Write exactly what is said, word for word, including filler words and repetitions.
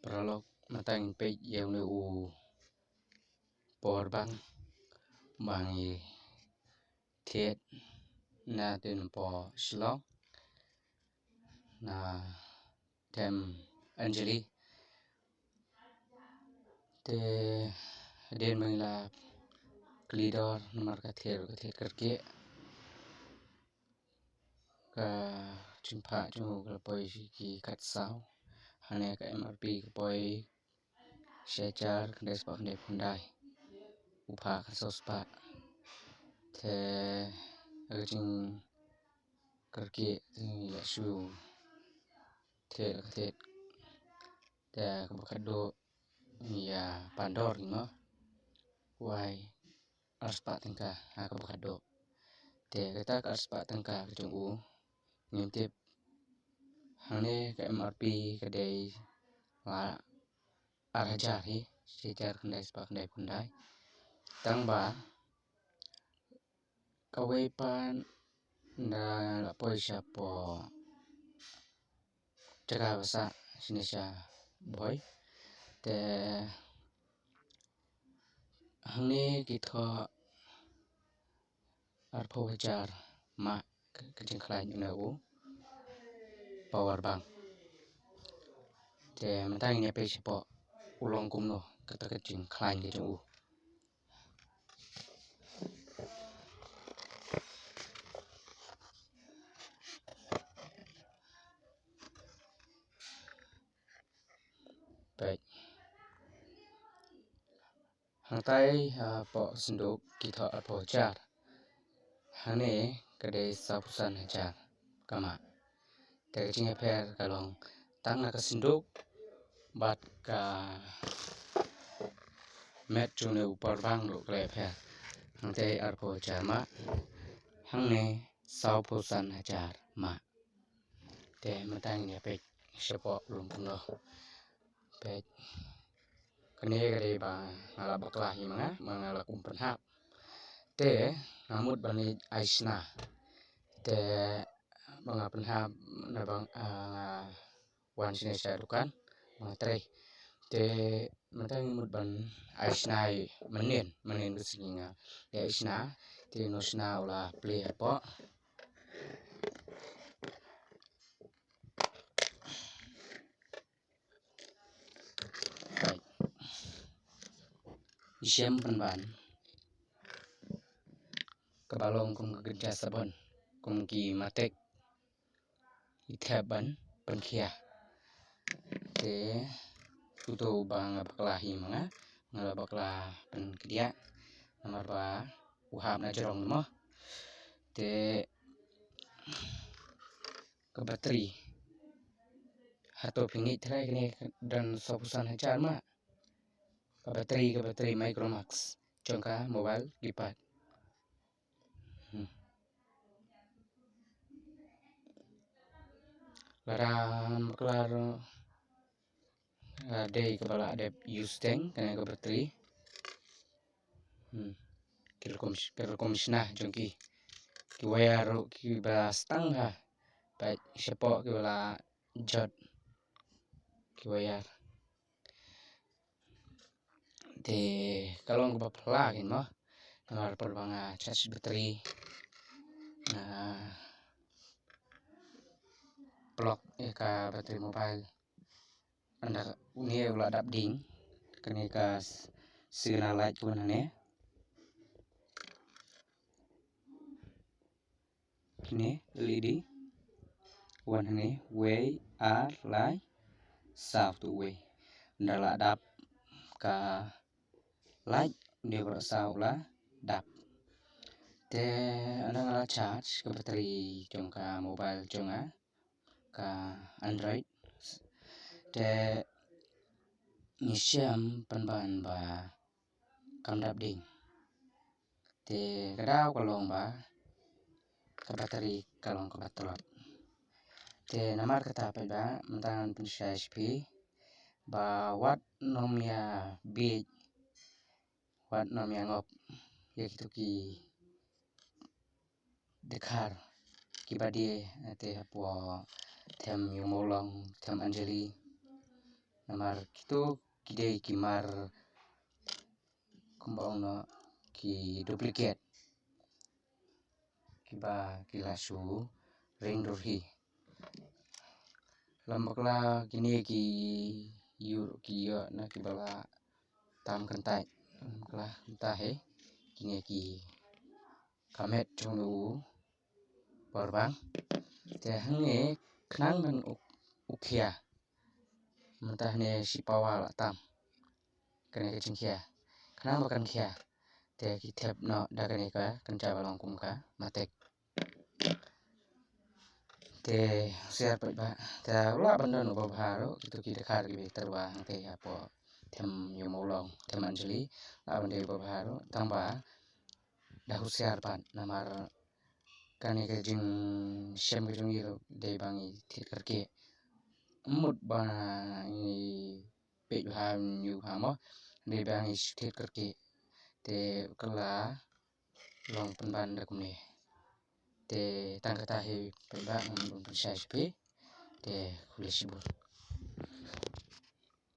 Paralok, mynta ngin peit ïa une u power bank ba ngi thied na Tynpo Shillong, na them Anjali. Te hadien ba ngi la kli dor namar ka thied, ka thied kyrkieh, ka jingphah jong u ka la poi sha ki khatsaw. Hangne ka M R P ka poi shi hajar khyndai spah khyndaiphew khyndai, u phah khatsaw spah. Te ka jingkyrkieh te ngi ïa shu thied la ka thied. Te kaba khatduh ngi ïa pan dor hi mo, u ai ar spah tyngka ha kaba khatduh. Te kata ka ar spah tyngka ka jong u, ngim tip, hangne ka M R P ka dei la ar hajar hi, shi hajar khyndai spah khyndaiphew khyndai. Tang ba kawei pat ynda la poi shapoh jaka ba sah shane sha Bhoi. Te hangne ki thoh arphew hajar mah ka, ka jingkhlaiñ une u power bank. Te mynta ngin ïa peit shapoh u long kumno kata ka jingkhlaiñ ka jong u. Peit. Hangtai, ah, hapoh synduk ki thoh arphew hajar. Hangne ka dei sawphew san hajar ka mah. Te ka jingïapher ka long tang na ka synduk bad ka met jong une u power bank ruh ka la ïapher. Hangtai arphew hajar mah, hangne sawphew san hajar mah. Te mynta ngin ïa peit shapoh u long kumno. Peit. Kane ka dei ba nga la bakla hi ma nga, ma nga la kum pynhap. Te nga mut ban leit ai shna. Te ba nga pynhap na ba nga, ah, nga wan shane sha dukan ba nga trei. Te mynta ngi mut ban ai shna ïa mynnin, mynnin ka sngi nga dei ai shna. Te une u shna u la plie hapoh. Shem pynban kaba long kum ka kynja sabon, kum ki matek, i thep ban pynkhia. Te uto uba nga bakla hi ma nga, nga la bakla pynkdiah namar ba u hap na jrong mo. Te ka battery, hato phi ngeit trai kane ka don sawphew san hajar mah? Ka battery, ka battery Micromax jong ka mobile keypad. Hmm. Lada bakla ruh, ah, dei kaba la dep use teng kane ka battery. Hmm. Ki rukom, ki rukom shna jong ki. Ki wire ruh kiba stang ha. Peit shapoh kiba la jot ki wire. Te ka long kaba phylla kein mo. Namar por ba nga charge battery, nga plug ïa ka battery mobile. Ynda une u la dap ding, kane ka s-, signal light ka wan hangne. Kine L E D wan hangne, wei, ar, lai, saw, tu, wei. Ynda la dap ka light, une baroh saw u la dap. Te ynda nga la charge ka battery jong ka mobile jong nga, ka Android. Te ngi shem pynban ba kam dap ding. Te ka daw ka long ba ka battery ka long kaba tlot. Te namar kata pat ba mynta ngan pynshai sha phi ba wat nym ïa bieit, wat nym ïa ngop ïa kito ki dkhar kiba die, eh, te hapoh them Ïewmawlong, them Anjali. Namar kito ki dei ki mar, kumba ong noh, ki duplicate, kiba ki la shu ring dur hi. Lem bakla kine ki ïoh, ki ïoh na kiba la tam kyntait. Lem bakla kyntait hi, kine ki ka met jong u borbang. Te hangne khnang ban u, u khia. Mynta hangne shi pawa la tam kane ka jingkhia. Khnang ba kan khia, te ki thep noh da kane ka kynja ba long kum ka matek. Te husiar paidbah, te u lah ban don uba bha ruh, kito ki dkhar kiba tyrwa hangtei hapoh Them Ïew Mawlong, Them Anjali, lah ban dei uba bha ruh, tangba da husiar pat, namar kane ka jingshem ka jong ngi ruh dei ba ngi thied kyrkieh. Mut ba ngi peit bha, ïoh bha mo, dei ba ngi shu thied kyrkieh. Te ka la long pynban da kumne. Te tang kata hi paidbah, ngam don pynshai sha phi. Te khublei shibun.